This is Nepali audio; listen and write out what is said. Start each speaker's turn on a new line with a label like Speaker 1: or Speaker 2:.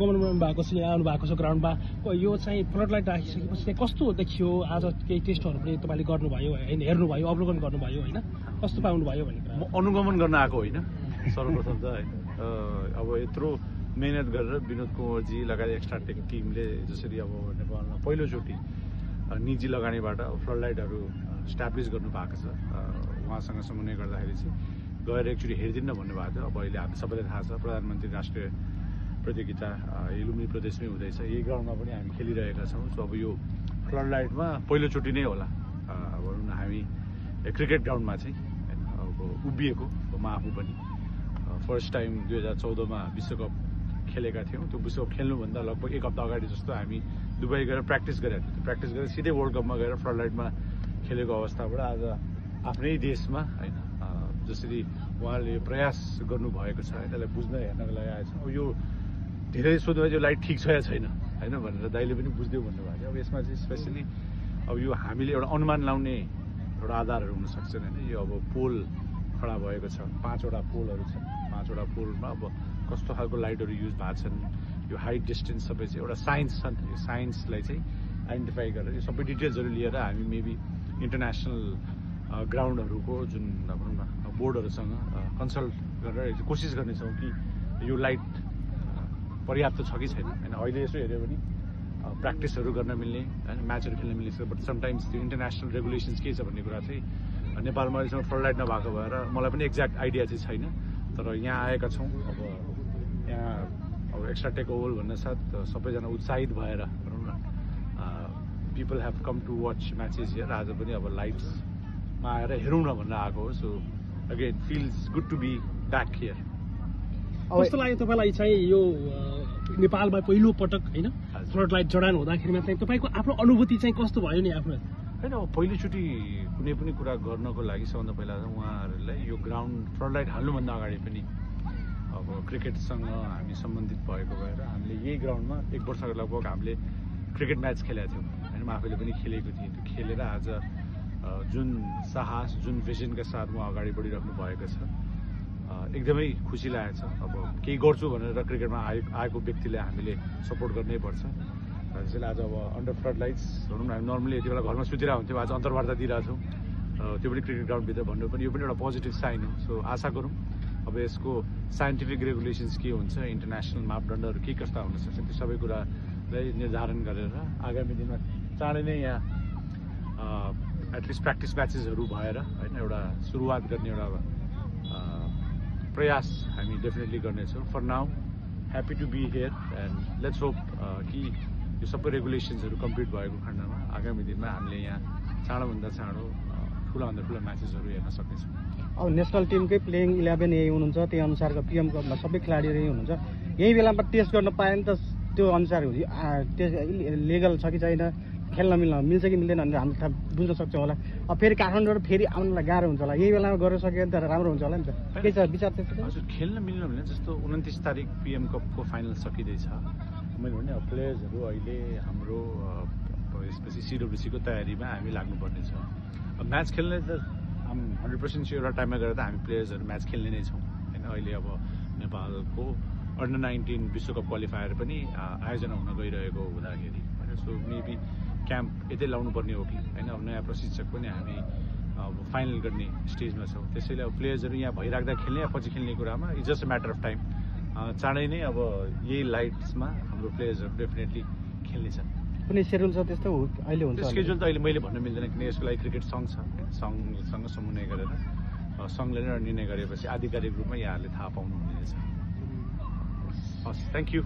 Speaker 1: गमन भएको छ यहाँ आउनु भएको छ ग्राउन्डमा यो चाहिँ फ्लड लाइट राखिसकेपछि चाहिँ कस्तो देखियो आज केही टेस्टहरू पनि तपाईँले गर्नुभयो होइन हेर्नुभयो अवलोकन गर्नुभयो होइन कस्तो पाउनुभयो भन्ने कुरा
Speaker 2: म अनुगमन गर्न आएको होइन सर्वप्रथम त होइन अब यत्रो मेहनत गरेर विनोद कुँवरजी लगायत एक्स्ट्रा टेक टिमले जसरी अब नेपालमा पहिलोचोटि निजी लगानीबाट फ्लड लाइटहरू स्ट्याब्लिस गर्नु भएको छ उहाँसँग समन्वय गर्दाखेरि चाहिँ गएर एकचोटि हेरिदिनु भन्नुभएको थियो अब अहिले हामी सबैलाई थाहा छ प्रधानमन्त्री राष्ट्रिय प्रतियोगिता लुम्बिनी प्रदेशमै हुँदैछ यही ग्राउन्डमा पनि हामी खेलिरहेका छौँ सो अब यो फ्लड लाइटमा पहिलोचोटि नै होला भनौँ न हामी क्रिकेट ग्राउन्डमा चाहिँ अब उभिएको म आफू पनि फर्स्ट टाइम 2014मा विश्वकप खेलेका थियौँ त्यो विश्वकप खेल्नुभन्दा लगभग एक हप्ता अगाडि जस्तो हामी दुबई गएर प्र्याक्टिस गरेका थियौँ प्र्याक्टिस गरेर सिधै वर्ल्ड कपमा गएर फ्लड लाइटमा खेलेको अवस्थाबाट आज आफ्नै देशमा होइन जसरी उहाँले प्रयास गर्नुभएको छ त्यसलाई बुझ्न हेर्नको लागि आएछ अब यो धेरै सोध्नु यो लाइट ठिक छ या छैन होइन भनेर दाइले पनि बुझ्दियो भन्नुभएको थियो अब यसमा चाहिँ स्पेसली अब यो हामीले एउटा अनुमान लाउने एउटा आधारहरू हुनसक्छ होइन यो अब पोल खडा भएको छ 5वटा पोलहरू छन् 5वटा पोलमा अब कस्तो खालको लाइटहरू युज भएको छन् यो हाइट डिस्टेन्स सबै चाहिँ एउटा साइन्स छ नि त यो साइन्सलाई चाहिँ आइडेन्टिफाई गरेर यो सबै डिटेल्सहरू लिएर हामी मेबी इन्टरनेसनल ग्राउन्डहरूको जुन भनौँ न बोर्डहरूसँग कन्सल्ट गरेर कोसिस गर्नेछौँ कि यो लाइट पर्याप्त छ कि छैन होइन अहिले यसो हेऱ्यो भने प्र्याक्टिसहरू गर्न मिल्ने होइन म्याचहरू खेल्न मिल्ने छ बट समटाइम्स त्यो इन्टरनेसनल रेगुलेसन्स के छ भन्ने कुरा चाहिँ नेपालमा अहिलेसम्म फ्लड लाइट नभएको भएर मलाई पनि एक्ज्याक्ट आइडिया चाहिँ छैन तर यहाँ आएका छौँ अब यहाँ अब एक्स्ट्रा टेक ओभर भन्ने साथ सबैजना उत्साहित भएर भनौँ न people have come to watch matches here आज पनि अब लाइट्समा आएर हेरौँ न भनेर आएको हो so again feels good to be back here
Speaker 1: कस्तो लाग्यो तपाईँलाई चाहिँ यो नेपालमा पहिलो पटक होइन फ्लड लाइट जडान हुँदाखेरिमा चाहिँ तपाईँको आफ्नो अनुभूति चाहिँ कस्तो भयो नि आफ्नो
Speaker 2: होइन अब पहिलोचोटि कुनै पनि कुरा गर्नको लागि सबभन्दा पहिला उहाँहरूलाई यो ग्राउन्ड फ्लड लाइट हाल्नुभन्दा अगाडि पनि अब क्रिकेटसँग हामी सम्बन्धित भएको भएर हामीले यही ग्राउन्डमा एक वर्ष लगभग हामीले क्रिकेट म्याच खेलेका थियौँ होइन म आफैले पनि खेलेको थिएँ त्यो खेलेर आज जुन साहस जुन भिजनका साथ उहाँ अगाडि बढिराख्नु भएको छ एकदमै खुसी लागेको छ अब केही गर्छु भनेर क्रिकेटमा आएको व्यक्तिले हामीले सपोर्ट गर्नै पर्छ त्यसैले आज अब अन्डर फ्लड लाइट्स भनौँ न हामी नर्मली यति बेला घरमा सुतिरहेको हुन्थ्यौँ आज अन्तर्वार्ता दिइरहेको छौँ त्यो पनि क्रिकेट ग्राउन्डभित्र भन्नु पनि यो पनि एउटा पोजिटिभ साइन हो सो आशा गरौँ अब यसको साइन्टिफिक रेगुलेसन्स के हुन्छ इन्टरनेसनल मापदण्डहरू के कस्ता हुन सक्छ त्यो सबै कुरालाई निर्धारण गरेर आगामी दिनमा चाँडै नै यहाँ एटलिस्ट प्र्याक्टिस म्याचेसहरू भएर होइन एउटा सुरुवात गर्ने एउटा प्रयास हामी डेफिनेटली गर्नेछौँ for now happy to be here and let's hope कि यो सबै रेगुलेसन्सहरू कम्प्लिट भएको खण्डमा आगामी दिनमा हामीले यहाँ चाँडोभन्दा चाँडो ठुलाभन्दा ठुला म्याचेसहरू हेर्न सक्नेछौँ
Speaker 3: अब नेसनल टिमकै प्लेइङ 11 यही हुनुहुन्छ त्यही अनुसारको पिएम कपमा सबै खेलाडीहरू यही हुनुहुन्छ यही बेलामा टेस्ट गर्न पायो नि त त्यो अनुसार लिगल छ कि छैन खेल्न मिल्छ कि मिल्दैन भनेर हामीले थाहा बुझ्न सक्छौँ होला अब फेरि काठमाडौँबाट फेरि आउनलाई गाह्रो हुन्छ होला यही बेलामा गर्न सक्यो भने त राम्रो हुन्छ होला नि त के छ विचार त्यस्तो
Speaker 2: हजुर खेल्न मिल्न भने जस्तो 29 तारिक पिएम कपको फाइनल सकिँदैछ मैले भने अब प्लेयर्सहरू अहिले हाम्रो यसपछि सिडब्ल्युसीको तयारीमा हामी लाग्नुपर्ने छ अब म्याच खेल्ने त 100% चाहिँ एउटा टाइममा गएर त हामी प्लेयर्सहरू म्याच खेल्ने नै छौँ होइन अहिले अब नेपालको अन्डर 19 विश्वकप क्वालिफायर पनि आयोजना हुन गइरहेको हुँदाखेरि होइन सो मेबी क्याम्प यतै लाउनु पर्ने हो कि होइन अब नयाँ प्रशिक्षक पनि हामी अब फाइनल गर्ने स्टेजमा छौँ त्यसैले अब प्लेयर्सहरू यहाँ भइराख्दा खेल्ने या पछि खेल्ने कुरामा it's just a matter of time चाँडै नै अब यही लाइट्समा हाम्रो प्लेयर्सहरू डेफिनेटली खेल्नेछन्
Speaker 3: कुनै सेड्युल छ त्यस्तो अहिले हुन्छ
Speaker 2: स्केड्युल त अहिले मैले भन्न मिल्दैन किन यसको लागि क्रिकेट सङ्घ छ सङ्घसँग समन्वय गरेर सङ्घले नै निर्णय गरेपछि आधिकारिक रूपमा यहाँहरूले थाहा पाउनुहुनेछ हस् थ्याङ्क यू